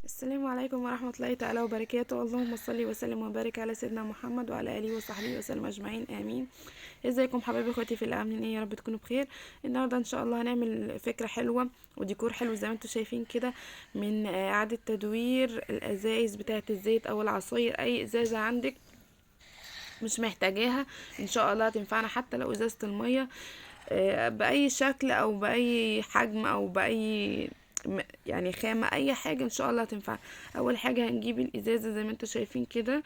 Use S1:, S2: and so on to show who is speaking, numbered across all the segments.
S1: السلام عليكم ورحمة الله تعالى وبركاته. اللهم صل وسلم وبارك على سيدنا محمد وعلى آله وصحبه وسلم أجمعين، آمين. ازيكم حبايبي اخواتي في الله، عاملين ايه؟ يا رب تكونوا بخير. النهارده ان شاء الله هنعمل فكرة حلوة وديكور حلو زي ما انتم شايفين كده، من إعادة تدوير الأزايز بتاعة الزيت أو العصاير. أي إزازة عندك مش محتاجاها ان شاء الله هتنفعنا، حتى لو ازازة المية، بأي شكل او بأي حجم او بأي يعني خامة، اي حاجة ان شاء الله هتنفع. اول حاجة هنجيب الازازة زي ما انتم شايفين كده،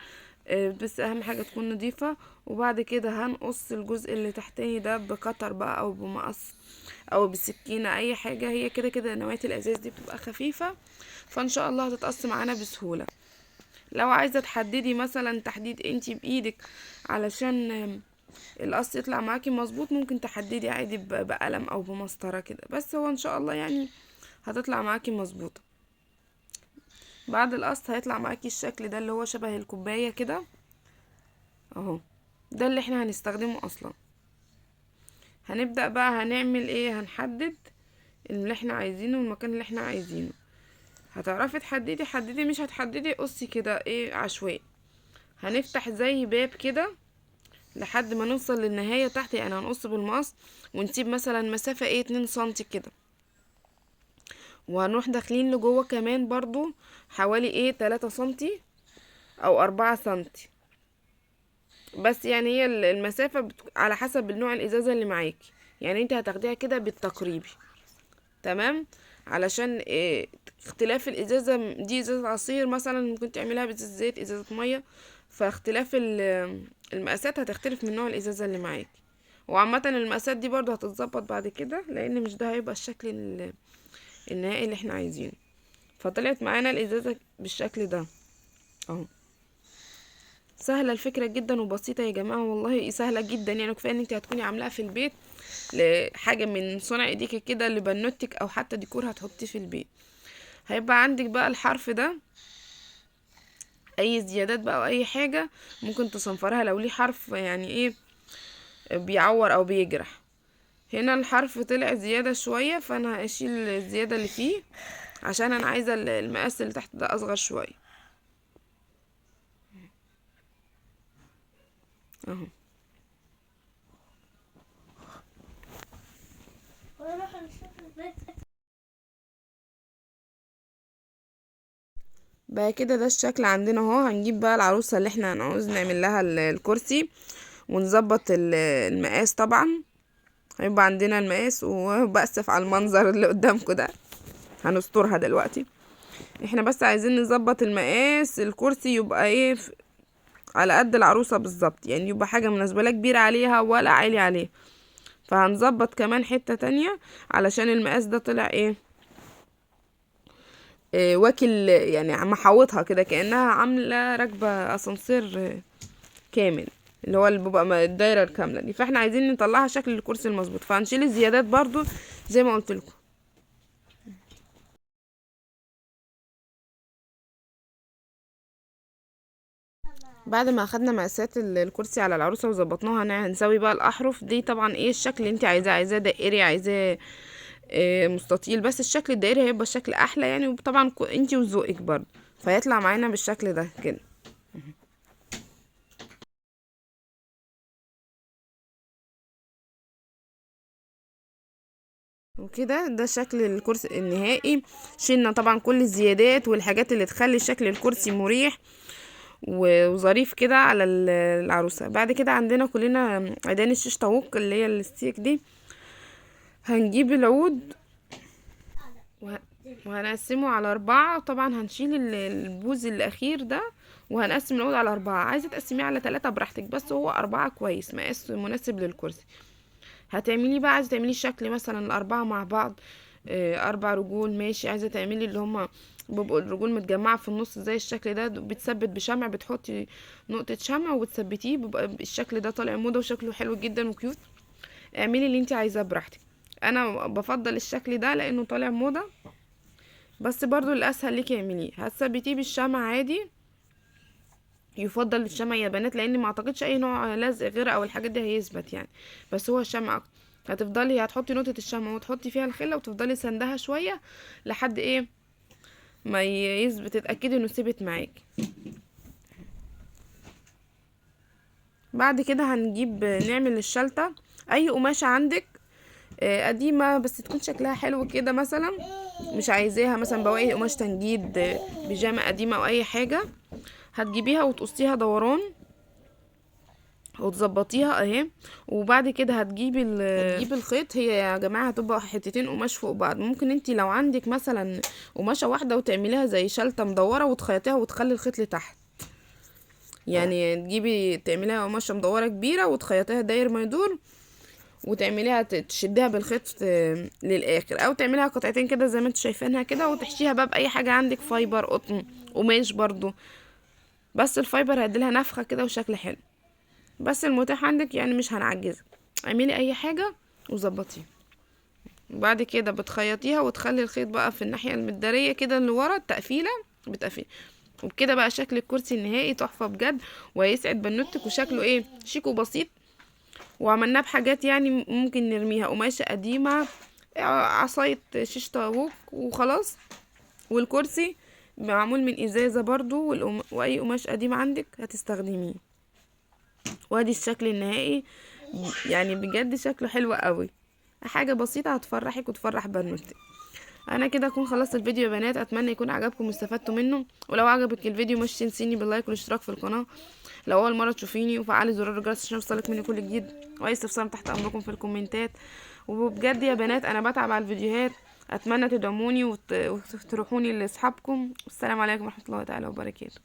S1: بس اهم حاجة تكون نظيفة. وبعد كده هنقص الجزء اللي تحتاني ده بقطر بقى او بمقص او بسكينة، اي حاجة. هي كده كده نوعية الازاز دي بتبقى خفيفة، فان شاء الله هتتقص معانا بسهولة. لو عايزة تحددي مثلا تحديد انتي بايدك علشان القص يطلع معاكي مظبوط، ممكن تحددي عادي بقلم او بمسطرة كده، بس هو ان شاء الله هتطلع معاكي مظبوطة. بعد القص هيطلع معاكي الشكل ده اللي هو شبه الكوباية كده اهو، ده اللي احنا هنستخدمه اصلا. هنبدأ بقى هنعمل ايه؟ هنحدد اللي احنا عايزينه والمكان اللي احنا عايزينه. هتعرفي تحددي حددي، مش هتحددي قصي كده ايه عشوائي. هنفتح زي باب كده لحد ما نوصل للنهاية تحت، يعني هنقص بالمقص ونسيب مثلا مسافة ايه 2 سنتي كده، وهنروح داخلين لجوه كمان برضو حوالي ايه 3 سنتي او 4 سنتي، بس هي المسافة على حسب النوع الازازة اللي معاكي، انت هتاخديها كده بالتقريبي، تمام؟ علشان إيه اختلاف الازازة دي ازازة عصير مثلا ممكن تعمليها بازازة زيت، ازازة مية، فاختلاف المقاسات هتختلف من نوع الازازة اللي معاكي. وعامة المقاسات دي برضو هتتظبط بعد كده، لان مش ده هيبقى الشكل النهائي اللي احنا عايزينه. فطلعت معانا الازازة بالشكل ده اهو. سهلة الفكرة جدا وبسيطة يا جماعة، والله سهلة جدا، كفاية ان انت هتكوني عاملاها في البيت لحاجة من صنع ايديكي كده لبنوتك او حتى ديكور هتحطيه في البيت. هيبقى عندك بقى الحرف ده، اي زيادات بقى او اي حاجة ممكن تصنفرها لو ليه حرف ايه بيعور او بيجرح. هنا الحرف طلع زيادة شوية، فانا هشيل الزيادة اللي فيه عشان انا عايزة المقاس اللي تحت ده اصغر شوية اهو. بقى كده ده الشكل عندنا اهو. هنجيب بقى العروسة اللي احنا هنعوز نعمل لها الكرسي ونظبط المقاس. طبعا هيبقى عندنا المقاس، وبأسف على المنظر اللي قدامكم ده، هنسترها دلوقتي. احنا بس عايزين نظبط المقاس الكرسي يبقى ايه على قد العروسة بالظبط، يبقى حاجة مناسبة، لا كبيرة عليها ولا عالي عليها. فهنظبط كمان حتة تانية علشان المقاس ده طلع ايه، واكل، محوطها كده كأنها عاملة راكبة اسانسير كامل، اللي هو اللي بيبقى الدايرة الكاملة دي. فاحنا عايزين نطلعها شكل الكرسي المظبوط، فهنشيل الزيادات برضو زي ما قلت لكم. بعد ما اخدنا مقاسات الكرسي على العروسة وظبطناها، هنسوي بقى الاحرف دي. طبعا ايه الشكل اللي انت عايزاه، عايزاه دائري، عايزاه، مستطيل، بس الشكل الدائري هيبقى الشكل احلى وطبعا انت وذوقك برضو، فيطلع معانا بالشكل ده كده. وكده ده شكل الكرسي النهائي. شلنا طبعا كل الزيادات والحاجات اللي تخلي شكل الكرسي مريح وظريف كده على العروسة. بعد كده عندنا كلنا عيدان الشيش طاووق اللي هي الستيك دي، هنجيب العود وهنقسمه على 4. طبعا هنشيل البوز الأخير ده وهنقسم العود على 4. عايزة تقسميه على 3 براحتك، بس هو 4 كويس، مقاس مناسب للكرسي. هتعمليه بقى، عايزة تعمليه شكل مثلا ال4 مع بعض، 4 رجول ماشي. عايزة تعملي اللي هما بيبقوا الرجول متجمعة في النص زي الشكل ده، بتثبت بشمع، بتحطي نقطة شمع وتثبتيه، بيبقى الشكل ده طالع موضة وشكله حلو جدا وكيوت. اعملي اللي انت عايزاه براحتك. انا بفضل الشكل ده لانه طالع موضة، بس برضو الاسهل ليكي اعمليه. هتثبتيه بالشمع عادي، يفضل الشمع يا بنات، لان ما اعتقدش اي نوع لزق غير او الحاجات دي هيثبت بس هو الشمع اكتر. هتفضلي هتحطي نقطة الشمع وتحطي فيها الخلة وتفضلي سندها شوية لحد ايه ما يثبت، تتاكدي انه ثبت معاكي. بعد كده هنجيب نعمل الشلته. اي قماشة عندك قديمة بس تكون شكلها حلو كده، مثلا مش عايزاها مثلا بواقي قماش تنجيد، بيجامه قديمة او اي حاجة، هتجيبيها وتقصيها دوران وتظبطيها اهي. وبعد كده هتجيبي هتجيبي الخيط. هي يا جماعة هتبقى حتتين قماش فوق بعض. ممكن انتي لو عندك مثلا قماشة واحدة وتعمليها زي شلته مدورة وتخيطيها وتخلي الخيط لتحت، يعني تجيبي تعمليها قماشة مدورة كبيرة وتخيطيها داير ما يدور وتعمليها تشديها بالخيط للاخر، او تعمليها قطعتين كده زي ما انتوا شايفينها كده، وتحشيها بقى باي حاجة عندك، fiber، قطن، قماش برضو، بس ال fiber هيديلها نفخه كده وشكل حلو. بس المتاح عندك يعني مش هنعجزك، اعملي اي حاجة وظبطيها. وبعد كده بتخيطيها وتخلي الخيط بقى في الناحية المداريه كده اللي ورا التقفيله بتقفيل. وبكده بقى شكل الكرسي النهائي تحفة بجد، وهيسعد بنوتك، وشكله ايه شيك وبسيط. وعملناه بحاجات يعني ممكن نرميها، قماشة قديمة، عصاية شيش طاووق وخلاص. والكرسي معمول من ازازة برضو، واي قماش قديم عندك هتستخدميه. وادي الشكل النهائي، يعني بجد شكله حلو قوي، حاجة بسيطة هتفرحك وتفرح بنوتك. انا كده اكون خلصت الفيديو يا بنات، اتمنى يكون عجبكم واستفدتوا منه. ولو عجبك الفيديو مش تنسيني بال like والاشتراك في القناة لو اول مرة تشوفيني، وفعلي زرار الجرس عشان يوصلك مني كل جديد، واي استفسار تحت امركم في الكومنتات. وبجد يا بنات انا بتعب على الفيديوهات، اتمنى تدعموني وتروحوني لاصحابكم. والسلام عليكم ورحمة الله تعالى وبركاته.